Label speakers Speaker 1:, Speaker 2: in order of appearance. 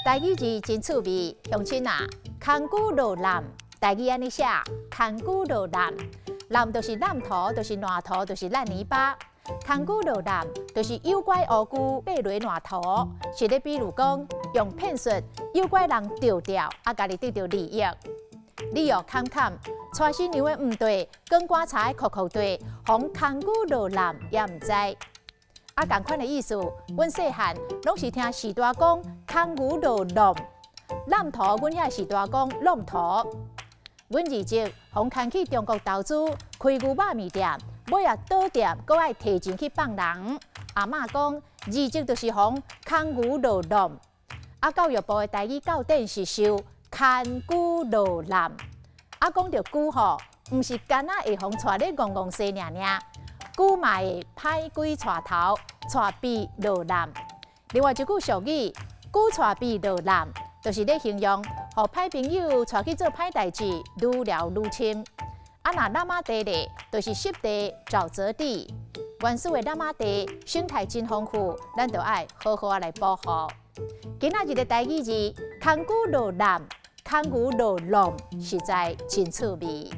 Speaker 1: 台語字真趣味，鄉親啊，牽牛落濫，台語按呢寫，牽牛落濫，濫就是濫土，就是爛土，就是爛泥巴。牽牛落濫就是誘拐烏龜爬落爛塗，是咧比喻講用騙術誘拐人著釣，啊，家己得著利益。你又坎坎，娶新娘的毋對，捲棺材的酷酷地，予牽牛落濫也毋知。啊，仝款的意思，阮細漢攏是聽序大講牽牛落浪，濫塗，阮遐序大講浪塗。阮二叔予牽去中國投資開牛肉麵店，尾仔倒店，閣愛提錢去放人。阿嬤講二叔就是予牽牛落浪。啊，教育部的台語教典是收牽牛落濫。啊，講著龜吼，毋是干焦會予帶咧戇戇踅爾爾。龜嘛會歹鬼帶頭，帶鱉落濫。另外一句俗語，龜帶鱉落濫，就是咧形容予歹朋友帶去做歹代誌，愈聊愈深。啊，若湳仔地咧，就是濕地、沼澤地。原始的湳仔地生態真豐富，咱就愛好好仔來保護。今仔日的台語字，牽牛落濫，牽牛落浪，實在真趣味。